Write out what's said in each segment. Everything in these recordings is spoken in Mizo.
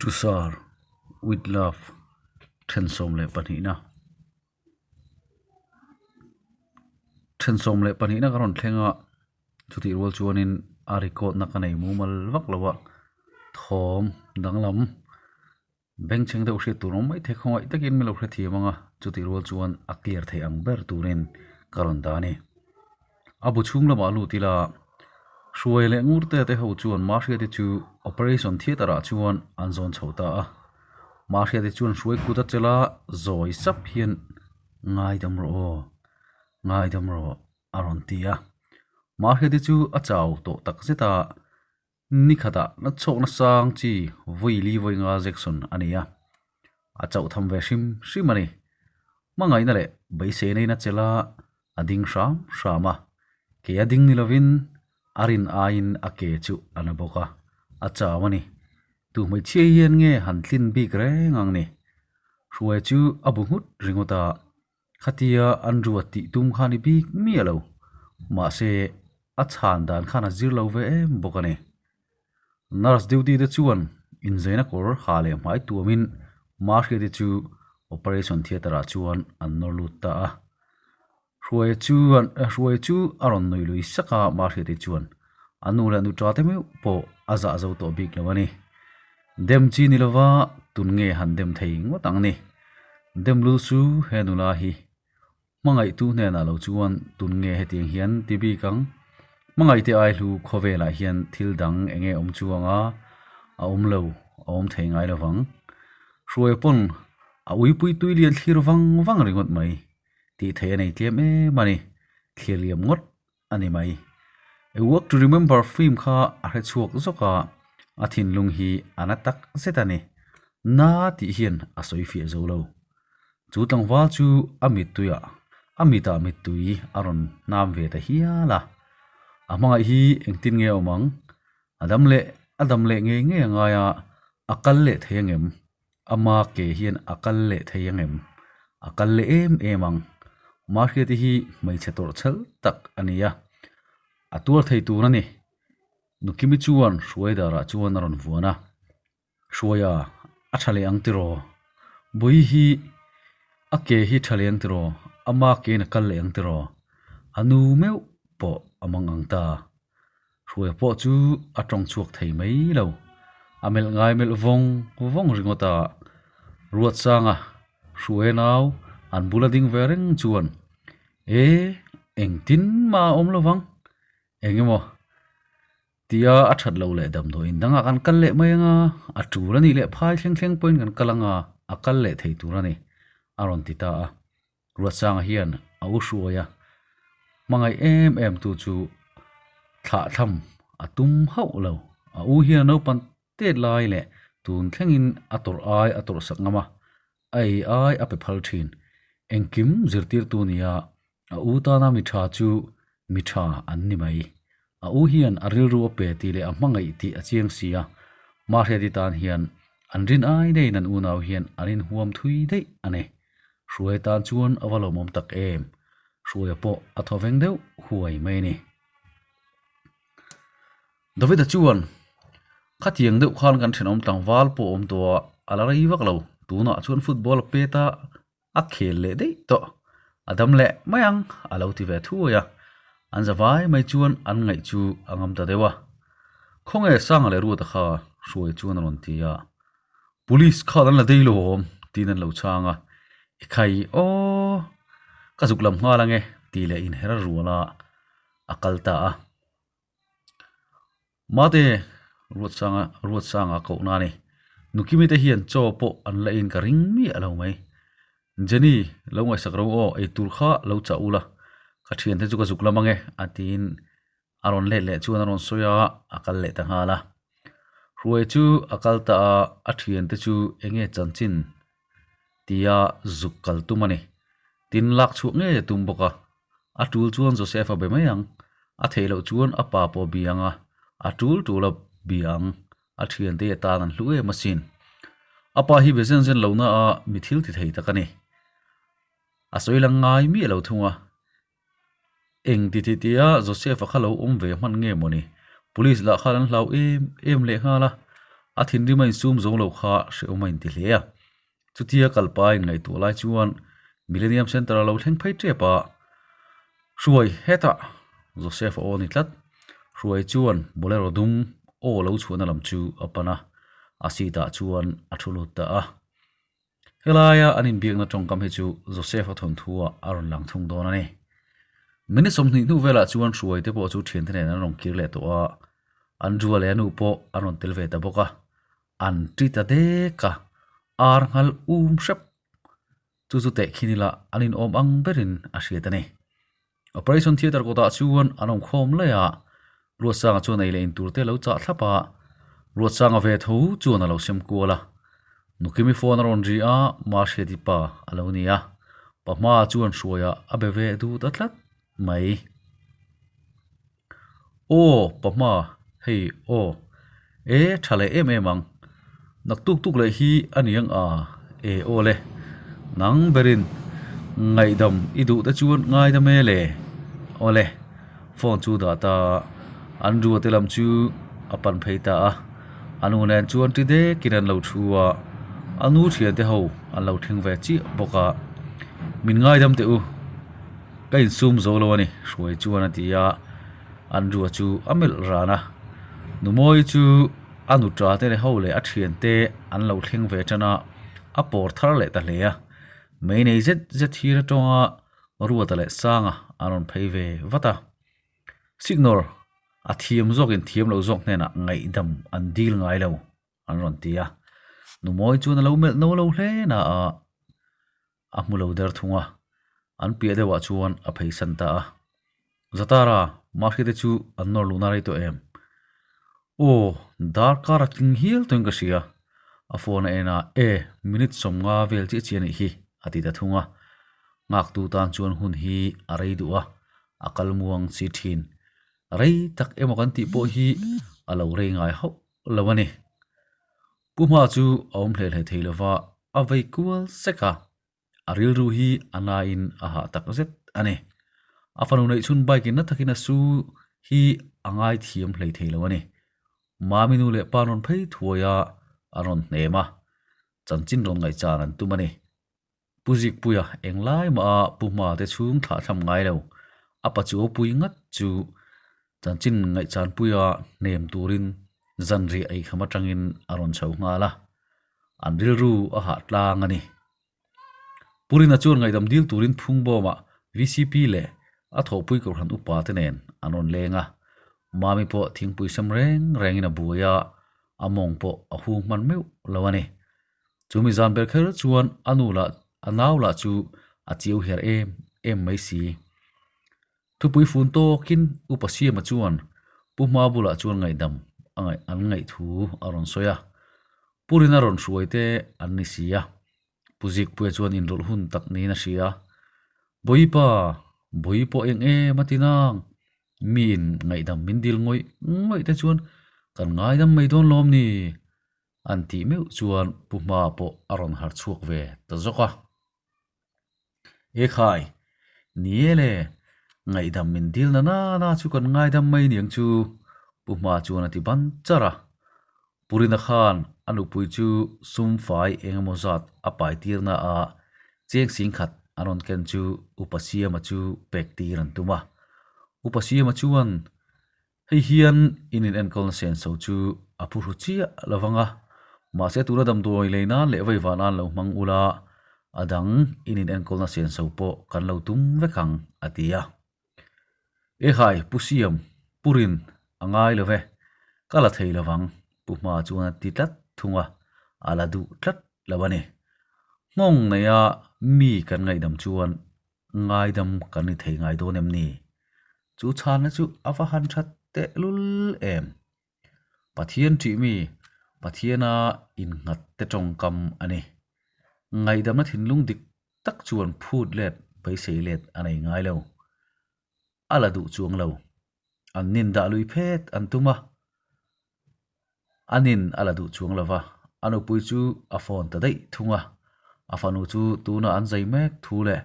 To Sir with Love then 12na then 12na ka rawn thleng a chutih rual chuanin a record na ka nei mumal vak lo a thawm danglam Bengchheng deuh hriat tur awm mai thei khawngaih takin min lo hrethiam ang a, chutih rual chuan a clear theih ang ber turin ka rawn dah a ni. A bu chhung lamah lut ila, Hruai leh Ngurte te ho chuan Mahriati chu operation theatre ah chuan an zawn chho ta a. Mahriati chuan Hruai kut a chelh a, zawi sap hian Ngaidam rawh aw, ngaidam rawh a rawn ti a. Mahriati chu a chau tawh takzet a. Ni khatah na chhawkna sang chi vawi li vawi nga Jackson a ni a, a chauh tham ve hrim hrim a ni. Hmangaihna leh beiseina in a chelh a, a ding hram hram a. Ke a ding ni lovin a rin aiin a ke chu a na bawk a, a chau a ni. Tu hmeichhia hian nge han tlin bik reng ang ni? Hruai chu a bu nghut ringawt a, Khatia an ruat tih tum kha ni bik miah lo. Mahse, a chhan dan khan a zir lo ve em bawk a ni. Nurse duty te chuan inzaina kawr ha leh hmai tuamin Mahriati chu operation theatre ah chuan an nawr lut ta a. Hruai chuan Hruai chu a rawn nui lui sak a, Mahriati chuan a nu leh nuṭa te meuh pawh a zah zo tawh bik lo a ni. Dem chi ni lova tun nge han dem thei ngawt ang ni. Dem lul chu he nula hi hmangaihtu hnenah lo chuan tun nge hetiang hian ti bik ang. Hmangaihte ai hlu khawvelah hian thil dang eng nge awm chuang a, a awm lo, a awm thei ngai lovang. Hruai pawn a uipui tui lian thlir vang vang ringawt mai tih theih a nei tlem em a ni, thlir liam ngawt a ni mai. A Walk to Remember film kha a hre chhuak zawk a, a thinlung hi a na tak zet a ni. Na tih hian a sawi fiah zo lo. Chu tlangval chu a mittuiah a mitah mittui a rawn hnam ve ta hial a. A hmangaih hi engtin nge a awm ang? A dam leh a dam leh ngei ngei a ngai a, a kal leh thei angem? Ama ke hian a kal leh thei angem? A kal leh em em ang. Mahriati hi hmeichhe tawrh chhel tak a ni a, a tuar thei tur a ni. Nukimi chuan Hruaidarah chuan a rawn vuan a, Hruaia, a tha leh ang tiraw? Bui hi a ke hi tha leh ang tiraw? Ama kein a kal leh ang tiraw? A nu meuh pawh a mang ang ta. Hruaia pawh chu a tawng chhuak thei mai lo. A melh ngai melh vawng vawng ringawt a, Ruatsanga Hruaia nau an bula ding ve reng chuan, E, engtin mah a awm lo vang, eng emaw tia a that loh leh damdawiin dangah kan kal leh mai anga, a tul a nih leh phai thleng thleng pawhin kan kal anga, a kal leh thei tur a ni, a rawn ti ta a. Ruatsanga hian a u hruai a, hmangaih em em tu chu thlah thlam a tum hauh lo. A u hian a naupang tet lai leh tun thlengin a tawrh ai a tawrh sak ngam a, a ei ai a pe phal thin. Engkim zirtirtu nia a u tana mi tha chu mi tha an ni mai. A u hian a rilru a pe tih leh a hmangaih tih a chiang si a, Mahriati tan hian an rin ai daihin an unau hian an inhuam thui daih a ni. Hruai tan chuan a va lawmawm tak em? Hruaia pawh a thaw veng deuh huai mai a ni. Davida chuan, Khatiang deuh khan kan thenawm tlangval pawh awm tawh a, a la rei vak lo. Tunah chuan football a pet a, a khel leh daih tawh. A dam leh mai ang, a lo ti ve thuai a. An za vai mai chuan an ngaih chu a ngam ta deuh a. Khawnge Sanga leh Ruata kha hruai chuan a rawn ti a. Police khan an la dei lo awm tiin an lo chhang a, I khai aw, ka zuk lam nghal ange tih leh inher a rual a, a kal ta a. Mate, Ruatsanga Ruatsanga kohna a ni. Nukimi te hian chaw pawh an la in ka ring miah lo mai. Jenny, lo ngaihsak ro aw, eitur kha lo chah ula, ka thiante chu ka zuk lam ange a tiin A rawn let leh chuan a rawn sawi a, a kal leh ta nghal a. Hruai chu a kal ta a, a thiante chu eng nge chanchin tia zuk kal tum a ni. Tin lak chhuah ngei a tum bawk a, a tul chuan Joseph a be mai ang, a theih loh chuan a pa pawh a bia ang a, a tul tul a bia ang, a thiante hi a tan an hlu em asin. A pa hi be zen zen lohna a mi thil ti thei tak a ni. A sawi lang ngai miah lo thung a. Eng ti ti tia Joseph-a kha lo awm ve hman nge mawni? Police lah khan an hlau em em leh nghal a. A thinrim a insum zo lo kha hrehawm a inti hle a. Chutia kalpa a inngaihtuah lai chuan Millennium Centre a lo thleng phei tep a, Hruai hetah! Joseph a aw ni tlat. Hruai chuan Bolero dum aw lo chhuahna lam chu a pan a, a seat ah chuan a thu lut ta a. Helaia an inbiakna tawngkam hi chu Joseph a thawnthu ah a rawn lang thung dawn a ni. Minute 20 hnu velah chuan Hruai te pawh chu thiante nen an rawn kir leh tawh a, Andrew-a leh a nu pawh an rawn tel ve ta bawk a. An ti ta dek a, ar nghal um hrep. Chu chu teh khin ila an inawm ang berin a hriat a ni. Operation Theatre kawtah chuan an awm khawm laih a, Ruatsanga chuan ei leh in tur te a lo chah thlap a, Ruatsanga ve tho chuan a lo sem kual a. Nukimi phone a rawn ri a, Mahriati pa a lo ni a, pa hmaah chuan hruaiah a be ve dut a tlat mai. Aw pa hma hei aw e tha leh em em ang naktuk tuk leh hi a ni ang a e aw le nang berin ngaihdam i duh te chuan ngaidam e le aw le phone chu dah ta an rua te lam chu a pan phei ta a a nu nen chuan ti dekin an lo thu a a nu thian te ho an lo thleng ve chiah bawk a min ngaidam teh u. Ka insum zo lo a ni, Hruai chuan a ti a, Andrew-a chu a melh ran a. Numawi chu a nuṭa te leh ho leh a ṭhiante an lo thleng ve ṭan a, a pawr thar leh ta hle a. Mei nei zet zet hir aṭawnga Ruata leh Sanga an rawn phei ve vat a. Signor, a thiam zawkin thiam lo zawk hnenah ngaihdam an dil ngai lo. an rawn ti a. Numawi chuan a lo melh no lo hle na a, a hmu lo der thung a, an piah deuhah chuan a pheisan ta a. Zatara, Mahri te chu an nawr luhna rei tawh em? Aw, darkar a tling hial tawhin ka hria. A phone a en a, E, minute 50 vel chiah chiah a nih hi, a ti ta thung a. Nghaktu tan chuan hun hi a rei duh a, a kal muang si thin. Rei tak emaw kan tih pawh hi a lo rei ngai hauh lo a ni. Pu Hma chu a awm hle hle thei lova, a vei kual sek a, a rilru hi a nain a hah tak zet a ni. A fanu neih chhun bike in na takin a su hi a ngaithiam hlei thei lo a ni. Mami nu leh pa rawn phei thuai a, a rawn hnem a, chanchin rawn ngaihchan an tum a ni. Pu Zikpuia englai mah a Pu Hma te chhung thlah thlam ngai lo. A pa chu a pui ngat chu chanchin ngaihchanpuia hnem turin zanriah eikham atangin a rawn chho nghal a, an rilru a hah tlang a ni. Pu Rina chuan ngaihdam dil turin Phungbawmah vcp leh a thawhpui Kohhran upa te nen an rawn leng a, Mami pawh thingpui sem reng rengin a buai a, a mawng pawh a hung hman meuh lo a ni. Chumi zan ber kher chuan a nu lah a nau lah chu a chiau her em em mai si. Thupui fun tawkin Upa Siama chuan Pu Hma bulah chuan ngaihdam a ngaih an ngaih thu a rawn sawi a. Pu Rina rawn hruai te an ni si a. Pu Zikpuia chuan inrawlh hun tak niin a hria. Bawipa, bawi pawh eng em a ti nang? Miin ngaihdam min dil ngawih ngawih te chuan kan ngaidam mai dawn lawm ni? An tih meuh chuan Pu Hma pawh a rawn har chhuak ve ta zawk a. Ekhai, ni e le, ngaihdam min dil na na na chu kan ngaidam mai niang chu, Pu Hma chuan a ti ban char a. Pu Rina khan a nupui chu sum fai eng emaw zat a pai tir na a, cheng sing khat an rawn ken chu Upa Siama chu pek tir an tum a. Upa Siama chuan Hei hian in inenkawlna senso chu a phuhru chiah lo vang a, mahse tuna damdawi lei nan leh vei van an lo hmang ula, a dang in inenkawlna senso pawh kan lo tum vek ang, a ti a. Ekhai, Pu Siam, Pu Rin, a ngai lo ve, ka la thei lo vang, Pu Hma chuan a ti tlat thung a, a la duh tlat lo a ni. Nghawng neia mi kan ngaihdam chuan Ngaidam kan ni thei ngai dawn em ni? Chu chhanna chu a va han that teh lul em? Pathian ṭih mi, Pathiana innghat te tawngkam a ni. Ngaihdamna thinlung dik tak chuan phut let beisei let a nei ngai lo. A la duh chuang lo. An nin dah lui phet an tum a. A nin a la duh chuang lo va, a nupui chu a phone ta daih thung a. A fanu chu tuna an zai mek thu leh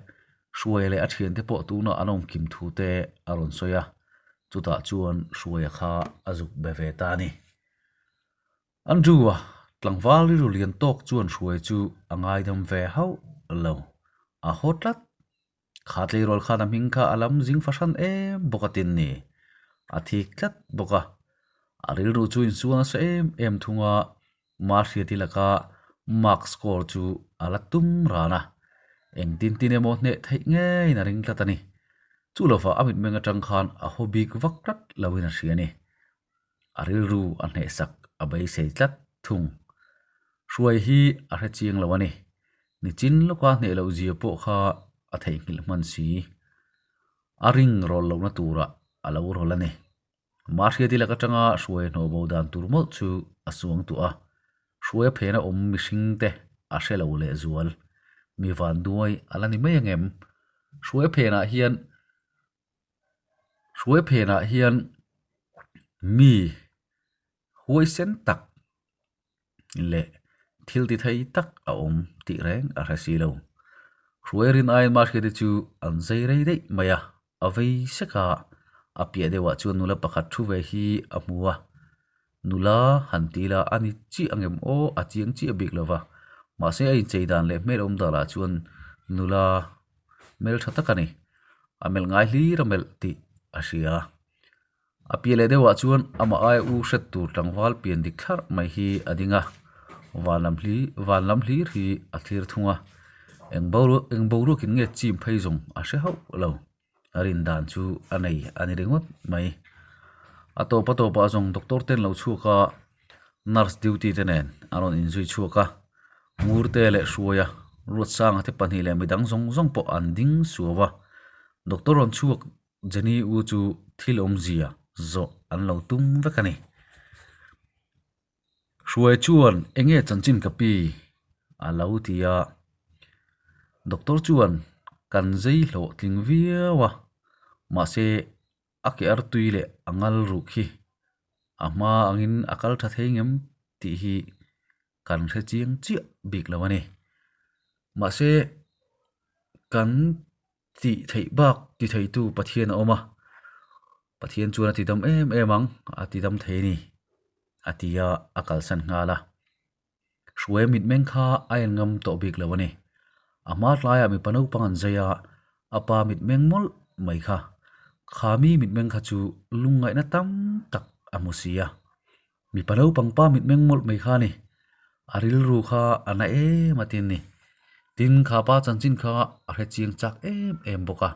Hruaia leh a thiante pawh tuna an awm kim thu te a rawn sawi a, chutah chuan Hruaia kha a zuk be ve ta a ni. Andrew-a. Tlangval rilru lian tawk chuan hruai chu a ngaidam ve hauh lo. A haw tlat. Kha tleirawl khan a hming kha a lam zing fahran em bawk a tin ni. A thik tlat bawk a. A rilru chu insual nasa em em thung a, Mahriati laka mark score chu a la tum ran a. Engtin tin emaw hneh theih ngeiin a ring tlat a ni. Chu lovah a mitmeng atang khan a haw bik vak tlat loin a hria a ni. A rilru a hnehsak a beisei tlat thung. Hruai hi a hre chiang lo a ni. Nichin lawka hneh loh zia pawh kha a theihnghilh hman si. A ring rawl lohna turah a lo rawl a ni. Mahriati lak atanga hruai hnawh bo dan tur mawlh chu a suang tuah a. Hruai a phena awm mihring te a hre lo leh zual. Mi vanduai a la ni mai angem? Hruai a phenah hian Hruai phenah hian mi huaisen tak leh thil ti thei tak a awm tih reng a hre si lo. Hruai rin aiin mahriati chu an zai rei daih mai a, a vei sek a, a piah deuhah chuan nula pakhat thu ve hi a hmu a, nula han ti ila a ni chiah angem aw a chiang chiah bik lo va, mahse a inchei dan leh hmel awm danah chuan nula hmeltha tak a ni. A melh ngai hlir a melh tih a hria. A piah leh deuhah chuan amah aia u hret tur tlangval pian dik thlarh mai hi a ding a, van lam hli van lam hlir hi a thlir thung a. Eng boruak eng boruakin nge chim phei zawng a hre hauh lo. A rin dan chu a nei a ni ringawt mai. A tawp a tawpah zawng doctor ten lo chhuak a, nurse duty te nen a rawn inzui chhuak a, Ngurte leh Hruaia, Ruatsanga te pahnih leh midang zawng zawng pawh an ding suau a, doctor rawn chhuak Jenny u chu thil awmzia zawh an lo tum vek a ni. Hruai chuan enge chanchin ka pi? a lo ti a, doctor chuan kan zei hlawhtling viau a, mahse a ke artui leh a ngal ruh khi a hma angin a kal tha thei ngem tih hi kan hre chiang chiah bik lo a ni. Mahse kan tih theih bak ti theitu Pathian a awm a, Pathian chuan a ti dam em em ang, a ti dam thei a ni a ti a, a kalsan nghal a. Hruai mitmeng kha a en ngam tawh bik lo a ni. A hma tlaiah mipa naupang an zai a, a pa mitmeng mawlh mai kha. Kha mi mitmeng kha chu lungngaihna tam tak a hmu si a. Mipa naupang pa mitmeng mawlh mai kha a ni. A rilru kha a na em a tin ni. Tin, kha pa chanchin kha a hre chiang chak em em bawk a.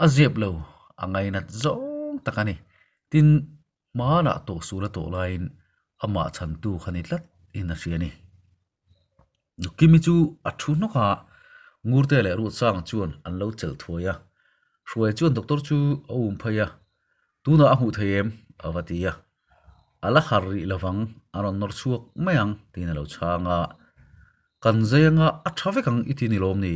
A zep lo, a ngainat zawng tak a ni. Tin, hmanah tawh sul a tawh laiin amah chhantu kha ni tlat in a hria a ni. Nukimi chu a thu hnawk a, Ngurte leh Ruatsanga chuan an lo chelh thuai a. Hruai chuan doctor chu a um phei a, Tunah a hmuh thei em? a va ti a. A la har rih lovang, a rawn nawr chhuak mai ang tiin a lo chhang a. Kan zai anga a tha vek ang i ti ni lawm ni?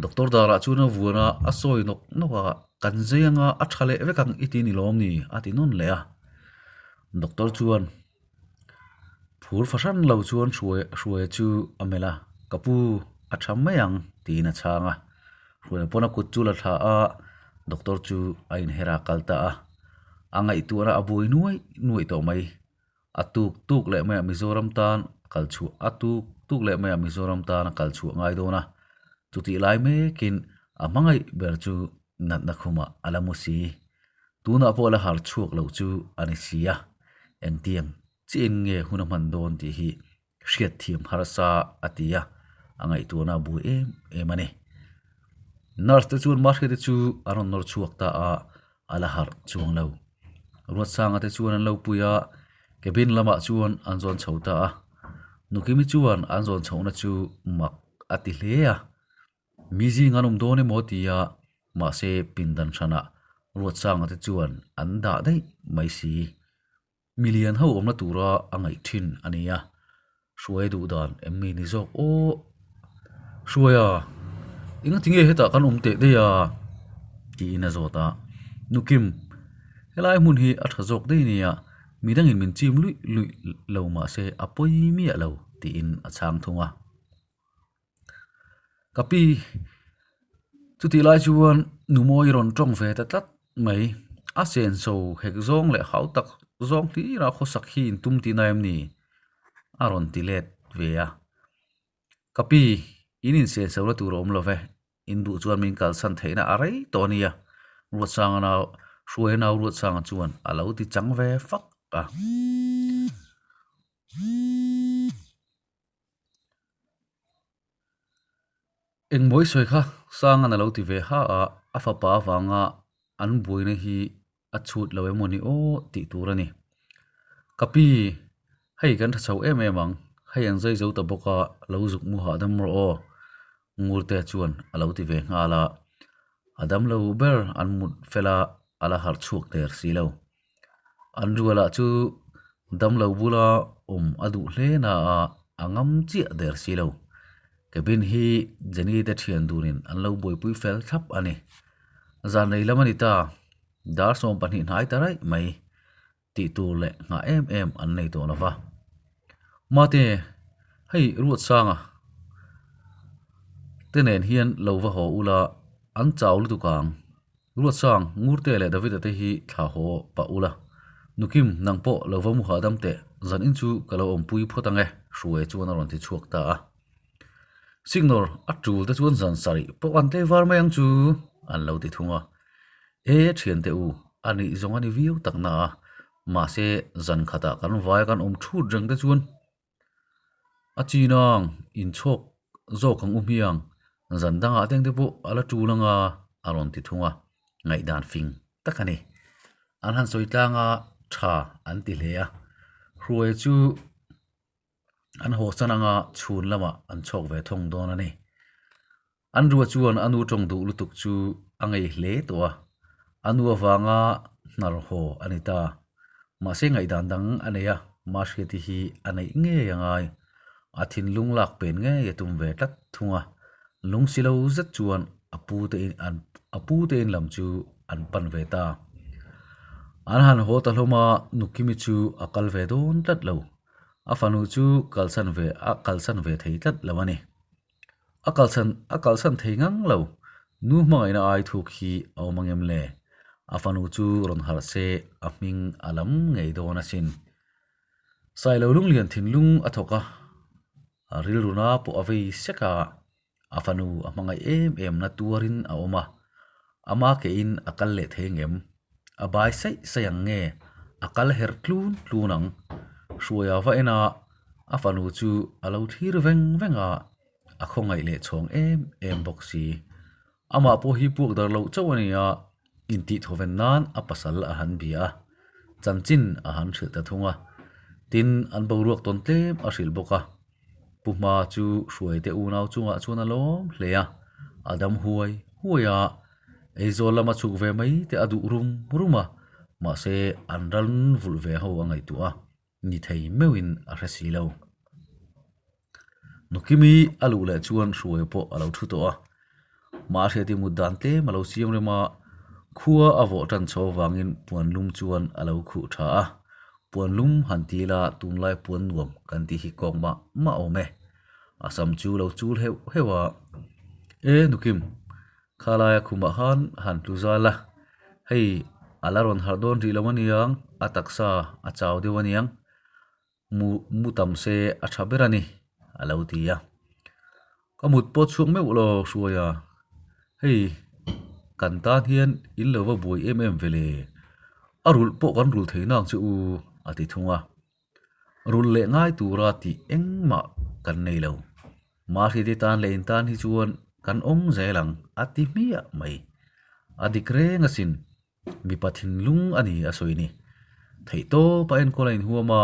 Doctor darah chuan a vuan a, a sawi nawk nawk a, Kan zai anga a tha leh vek ang i ti ni lawm ni? a ti nawn leh a. Doctor chuan phur fahran lo chuan hruai hruaia chu a melh a, Ka pu, a tha mai ang tiin a chhang a. Hruaia pawn a kut chu la thla a, doctor chu a inher a kal ta a. A ngaihtuahna a buai nuai nuai tawh mai. A tuk tuk leh maiah Mizoram tan a kal chhuah a tuk tuk leh maiah Mizoram tan a kal chhuah ngai dawn a. Chutih lai mekin a hmangaih ber chu natna khumah a la mu si. Tunah pawh la har chhuak loh chu a ni si a, engtiang chiah in nge hun a hman dawn tih hi hriatthiam harsa a ti a, a ngaihtuahna a buai em em a ni. Nurse te chuan Mahriate chu an rawn nawr chhuak ta a, a la harh chuang lo. Ruatsanga te chuan an lo pui a, cabin lamah chuan an zawn chho ta a. Nukimi chuan an zawn chhohna chu mak a ti hle a, Mi zing an awm dawn emaw tia mahse pindan hranah Ruatsanga te chuan an dah daih mai si. Mi lian ho awmna tura a ngaih thin a nia. Hruai duh dan em mi ni zawk aw. Hruaia, enga tinge hetah kan awm teh daih a? tiin a zawt a. Nukim, helai hmun hi a tha zawk daih nia, midangin min chim luih luih lo mahse a pawi miah lo tiin a chhang thung a. Ka pi, chutih lai chuan Numawi rawn tawng ve ta tlat mai. A senso hek zawng leh hau tak zawng hlirah khawsak hi in tum tihna em ni? a rawn ti let ve a. Ka pi, in insenso la tur a awm lo ve, in duh chuan min kalsan theihna a rei tawh a nia, Ruatsanga nau, Hruaia nau Ruatsanga chuan a lo ti chang ve fak a. Engmawi sawi kha Sangan a lo ti ve ha a, a fapa avanga an buaina hi a chhut lo emaw ni aw tih tur a ni. Ka pi, hei kan tha chho em em ang, hei an zai zo ta bawk a, lo zuk mu hahdam rawh aw, Ngurte chuan a lo ti ve nghal a, a damlo ber an mut fel a, a la harh chhuak der si lo. An rualah chu damlo bula awm a duh hle na a, a ngam chiah der si lo. Cabin hi Jenny te thian dunin an lo buaipui fel thlap a ni. Zan rei lam a ni ta, dar 20 hnai ta raih mai tih tur leh nghah em em an nei tawh lo va. Mate, hei Ruatsanga te nen hian lo va haw ula an chau lutuk ang. Ruatsang, Ngurte leh Davida te hi thla haw pah ula. Nukim, nang pawh lo va mu hahdam teh, zan in chu ka lo awmpui phawt ang e, Hruai chuan a rawn ti chhuak ta a. Signal a tul te chuan zan sarih pawh an tlei var mai ang chu, an lo ti thung a. E thiante u, a nih zawng a ni viau tak na a, mahse zan khatah kan vaia kan awm thut reng te chuan A chinang inchhawk zawk ang u hmiang, zan dangah teng te pawh a la tul anga a rawn ti thung a, ngaihdan fing tak a ni. An han sawi tlang a, tha an ti hle a, Hruaia chu an haw san anga chhun lamah an chhawk ve thawng dawn a ni. An rua chuan a nu tawng duh lutuk chu a ngei hle tawh a, a nu avanga hnar haw a ni ta. Mahse ngaihdan dang a nei a, Mahriati hi a neih ngei a ngai. A thinlung lak pen ngei a tum ve tlat thung a, lung si lo zet chuan a pu te in an a pu te in lam chu an pan ve ta. An han haw ta hlawm a, Nukimi chu a kal ve dawn tlat lo. A fanu chu kalsan ve a kalsan ve thei tlat lo a ni. A kalsan a kalsan thei ngang lo. Nu hmangaihna ai thuk hi a awm angem le? A fanu chu rawn harh se a hming a lam ngei dawn asin. Sailo lunglian thinlung a thawk a, a rilruna pawh a vei sek a, a fanu a hmangaih em em na tuarin a awm a, ama kein a kal leh thei ngem? A bai saih saih ang nge a kal herh tlun tlun ang? Hruaia va en a, a fanu chu a lo thlir veng veng a, a khawngaih leh chhawng em em bawk si. Amah pawh hi puak dar loh chauh a ni a, intih thawven nan a pasal a han bia a, chanchin a han hrilh ta thung a. Tin, an boruak tawn tlem a hrilh bawk a. Pu Hma chu Hruaite unau chungah chuan a lawm hle a, a dam huai huai a, Aizawl lama chhuk ve mai te a duh rum rum a, mahse an ran vulh ve ho a ngaihtuah a, ni thei meuhin a hre si lo. Nukimi a luh leh chuan Hruaia pawh a lo thu tawh a, Mahriati mut dan tlem a lo siam rem a, khua a vawh tan chho avangin puan lum chuan a lo khuh tha a, puan lum han ti ila tunlai puan nuam kan tih hi kawk mah mah awm e. A sam chu lo chul heuh heuh a, E Nukim, khalaia khumah khan han tlu zal a, hei a la rawn harh dawn rih lo aniang, a taksa a chau deuh aniang. Mu mu tam se a tha ber a ni, a lo ti a. Ka mut pawh chhuak meuh lo hruai a, hei kan tan hian in lo va buai em em ve le, a rulh pawh kan rulh thei nang che u, a ti thung a. Rulh leh ngai tura tih engmah kan nei lo, Mahriati tan leh in tan hi chuan kan awm zel ang, a ti hmiah mai. A dik reng asin. Mipa thinlung a ni a sawi ni. Theihtawp a enkawl a inhuam a,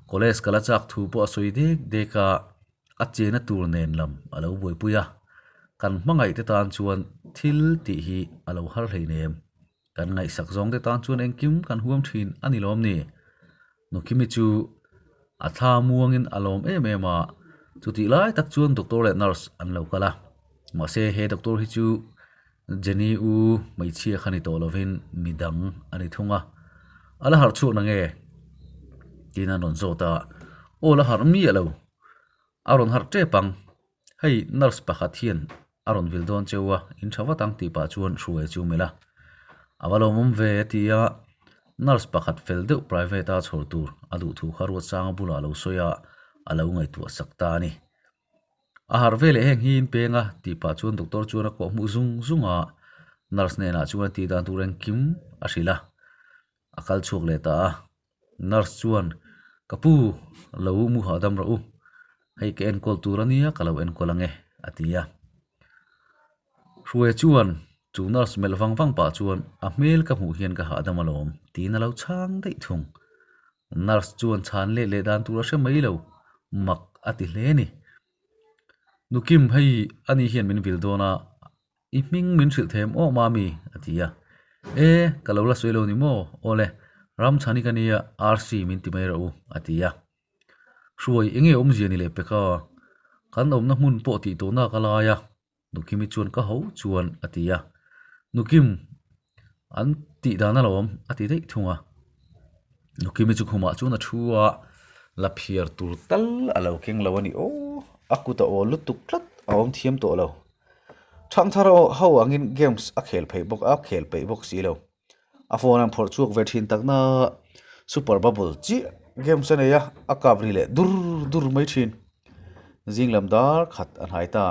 college kal a chak thu pawh a sawi dek dek a, a chena tur nen lam a lo buaipui a. Kan hmangaih te tan chuan thil tih hi a lo har hleinem. Kan ngaihsak zawng te tan chuan engkim kan huam thin a ni lawm ni. Nukimi chu a thla muangin a lawm em em a, chutih lai tak chuan doctor leh nurse an lo kal a. Mahse he doctor hi chu Jenny u hmeichhia kha ni tawh lovin midang a ni thung a, a la harh chhuak nange? Tiin an rawn zawt a, aw la harh miah lo, a rawn harh tep ang, hei nurse pakhat hian a rawn vil dawn cheu a, in tha vat ang tih pah chuan Hruai chu melh a, a va lawmawm ve a ti a, nurse pakhat fel deuh private a chhawr tur a duh thu kha Ruatsanga bulah a lo sawi a. a lo ngaihtuah sak ta a ni. A harh ve leh heng hi in peng a tih pah chuan doctor chuan a kawh hmuh zung zung a, nurse hnenah chuan a tih dan tur engkim a hrilh a, a kal chhuak leh ta a. Nurse chuan, Ka pu, lo mu hahdam rawh u, hei ka enkawl tur a nia ka lo enkawl ang e, a ti a. Hruaia chuan chu nurse melh vang vang pah chuan, A hmel ka hmuh hian ka hahdam alawm, tiin a lo chhang daih thung. Nurse chuan chhan let leh dan tur a hre mai lo, mak a ti hle a ni. Nukim, hei ani hian min vil dawn a, i hming min hrilh them awm a mi? a ti a. E, ka lo la sawi lo ni maw? Aw le, Ramchhani ka nia, RC min ti mai rawh u, a ti a. Hruai, enge awmzia ni leh pek a? Kan awmna hmun pawh tih tawhna ka lai a, Nukimi chuan ka ho chuan a ti a. Nukim, an tih dan alawm a ti daih thung a. Nukimi chu khumah chuan a thu a, la phiar tur tal a lo keng lo a ni aw, a kut a awl lutuk tlat a awm thiam tawh lo. Thangthar ho angin games a khel pheih bawk a, khel peih bawk si lo. A phone an phawrh chhuak ve thin tak na super bubble chiah games a nei a, a kap ri leh dur dur mai thin. Zing lam dar khat a hnai ta,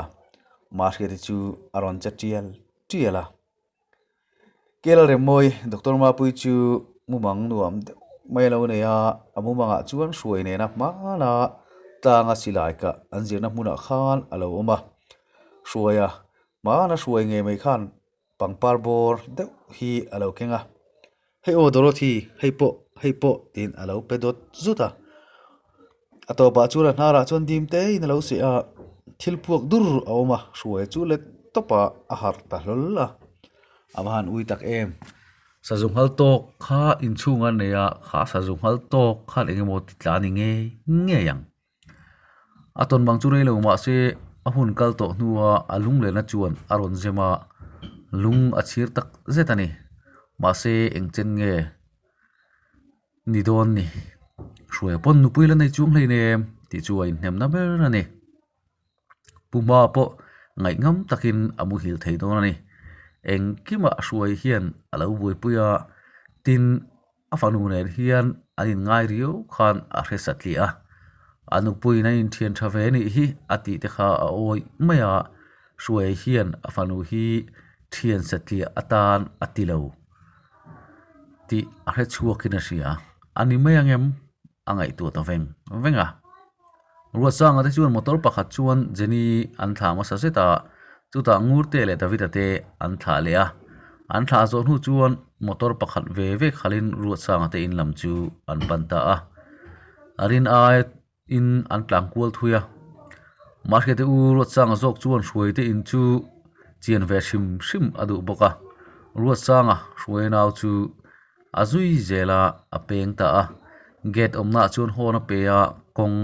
Mahriati chu a rawn che tial tial a. Kel Remmawi Doctor Mapui chu mumang nuam deuh mai a lo nei a, a mumangah chuan hruai nena hmana tlanga silai kah an zirna hmunah khan a lo awm a. Hruaia hmana hruai ngei mai khan Pangpar bawr deuh hi a lo keng a, Hei aw Dorothy, hei pawh, hei pawh tiin a lo pe dawt zut a. A tawpah chuan a hnarah chuan dim tein a lo seh a, thil puak dur a awm a, hruai chu let tawpah a harh ta hlawl a. A va han ui tak em? Sazu nghal tawk kha inchhung a nei a, kha sazu nghal tawk khan eng emaw ti tla a ni ngei ngei ang. A tawn bang chu rei lo mah se a hun kal tawh hnua a lunglehna chuan a rawn zem a, lung a chhir tak zet a ni. Mahse eng chen nge ni dawn ni? Hruaia pawn nupui la nei chuang hlein em tih chu a inhnemna ber a ni. Pu Hma pawh ngaihngam takin a muhil thei dawn a ni. Engkimah Hruai hian a lo buaipui a, tin A fanu nen hian an inngai riau khan a hre satliah a, a nupuiin a inthian tha ve nih hi a tih te kha a awih mai a, Hruai hian a fanu hi thian satliah atan a ti lo tih a hre chhuakin a hria. A ni mai ang em? A ngaihtuah ta veng veng a. Ruatsanga te chuan motor pakhat chuan Jenny an thlah hmasa zet a, chutah Ngurte leh Davida te an thlah leh a. An thlah zawh hnu chuan motor pakhat ve ve khalhin Ruatsanga te in lam chu an pan ta a. A rin aiin an tlan kual thui a. Mahse te u Ruatsanga zawk chuan hruai te in chu chian ve hrim hrim a duh bawk a. Ruatsanga hruai nau chu A zui zel a, a peng ta a. Gate awmnaah chuan horn a pe a, kawng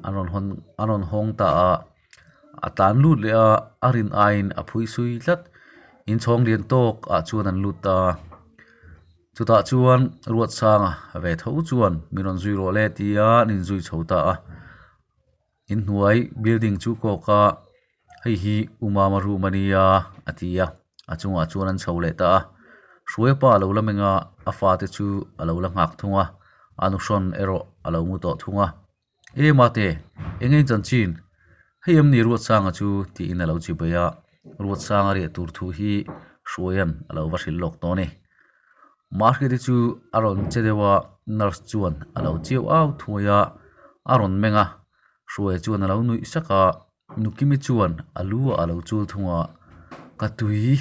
a rawn hawn a rawn hawng ta a. A tlan lut leh a, a rin aiin a phui sui tlat. Inchhawng lian tawk ah chuan an lut ta a. Chutah chuan Ruatsanga ve tho chuan min rawn zui rawh le tia an inzui chho ta a. Inhnuai building chu kawk a hei hi u mama room a nia a ti a a chungah chuan an chho leh ta a hruai pa a lo la meng a a fate chu a lo la nghak thung a a nu hrawn erawh a lo mu tawh thung a e mate eng nge chanchin hei em ni Ruatsanga chu tiin a lo chi bai a Ruatsanga riah tur thu hi Hruaia'n a lo va hrilh lawk tawh a ni Margaret-i chu a rawn che deuh a nurse chuan a lo chiau au thuai a a rawn meng a Hruaia chuan a lo nuih sak a Nukimi chuan a lu ah a lo chul thung a ka tui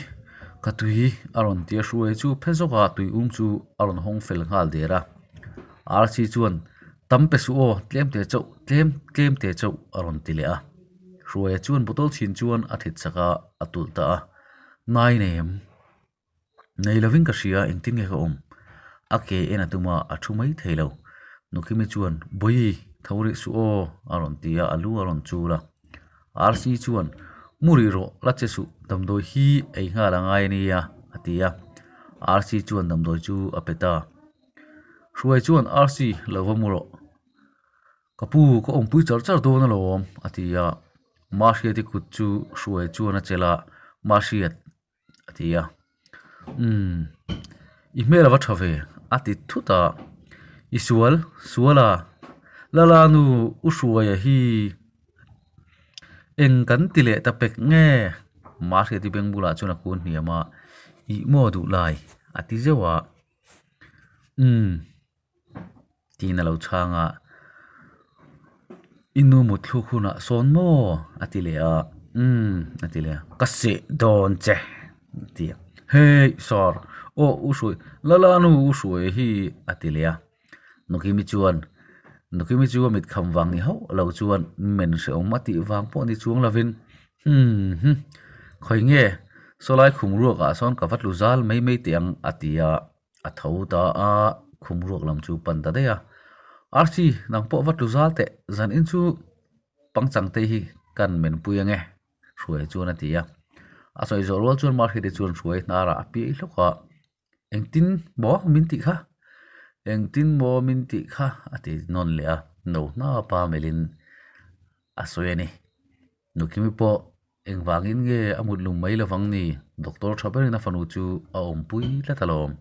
ka tui a rawn ti a Hruaia chu phe zawk a tui um chu a rawn hawng fel nghal der a Archie chuan tam pe suh aw tlem te chauh tlem tlem te chauh a rawn ti leh a Hruaia chuan bottle chhin chuan a thit sak a a tulh ta a nai nei em. Nei lovin ka hria engtin nge ka awm? A ke en a tum a, a thu mai thei lo. Nukimi chuan, Bawi, tho rih suh aw, a rawn ti a, a lu a rawn chul a. Rc chuan, Mu rih rawh, la che suh, damdawi hi ei nghal a ngai a nia, a ti a. Rc chuan damdawi chu a pe ta. Hruai chuan, Rc, lo va mu rawh. Ka pu, ka awmpui char char dawn alawm, a ti a. Mahriati kut chu Hruai chuan a chelh a, Mahriat, a ti a umm i hmel a va tha ve a ti thut a i sual sual a. Lala nu U Hruaia hi eng kan ti leh ta pek nge? Mahriati beng bulah chuan a kun hniam a, Ih maw duh lai a ti zeuh a. Umm. Tiin a lo chhang a, I nu mutthluk hunah sawn maw? a ti leh a, Umm a ti leh a, Ka seh dawn che a ti a, Hey sir, aw U Hruai, Lala nu U Hruai hi a ti leh a, Nukimi chuan, Nukimi chu a mit kham vang ni hauh lo chuan men hrehawm a tih vang pawh ni chuang lovin, Umm hum, khawi nge sawlai khum ruakah sawn ka va tlu zal mai mai teh ang a ti a. A tho ta a, khum ruak lam chu pan ta daih a. Archie, nang pawh va tlu zal teh, zan in chu pangchang te hi kan menpui ange, Hruai chuan a ti a. A sawi zawh rual chuan Marhite chuan Hruai hnarah a piai hlawk a, Engtin maw min tih kha? Engtin maw min tih kha? a ti nawn leh a, no hnapa melhin a sawi a ni. Nukimi pawh Engvangin nge a mut lum mai lovang ni? Doctor tha berin a fanu chu a awmpui tlat alawm.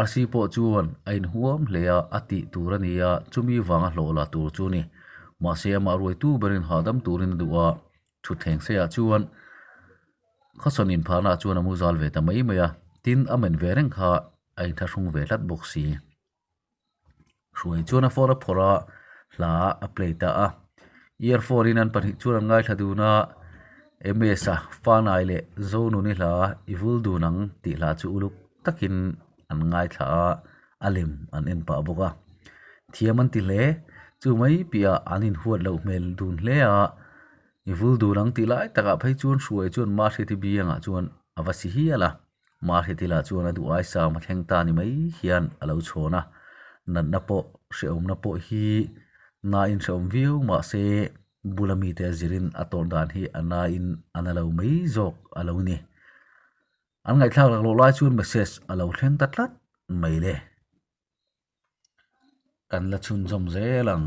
RC pawh chuan a inhuam hle a, a tih tur a ni a, chumi vanga hlawh la tur chu a ni. Mahse amah ruaitu berin hahdam turin a duh a, thutthleng seiah chuan khawsawn inphahnaah chuan a mu zal ve ta mai mai a, tin a men ve reng kha a inthlahrung ve tlat bawk si. Hruai chuan a phone a phawrh a, hla a play ta a. Earphone in an pahnih chuan an ngaithla dun a, Ms-a Fanai leh Zonuni hla i vul dun ang tih hla chu uluk takin an ngaithla a, a lem an en pah bawk a. Thiam an ti hle, chu mai piahah an inhuat loh hmel dun hle a, i vul dun ang tih lai takah phei chuan Hruai chuan Mahriati biangah chuan a va si hial a. Mahriatila chuan a duh aisa a thleng ta ni mai hian a lo chhawn a, natna pawh hrehawmna pawh hi nain hrehawm viau mahse bula mite a zirin a tawrh dan hi a nain a na lo mai zawk a lo ni. An ngaihthlak laklawh lai chuan message a lo thleng ta tlat mai le. Kan la chhunzawm zel ang.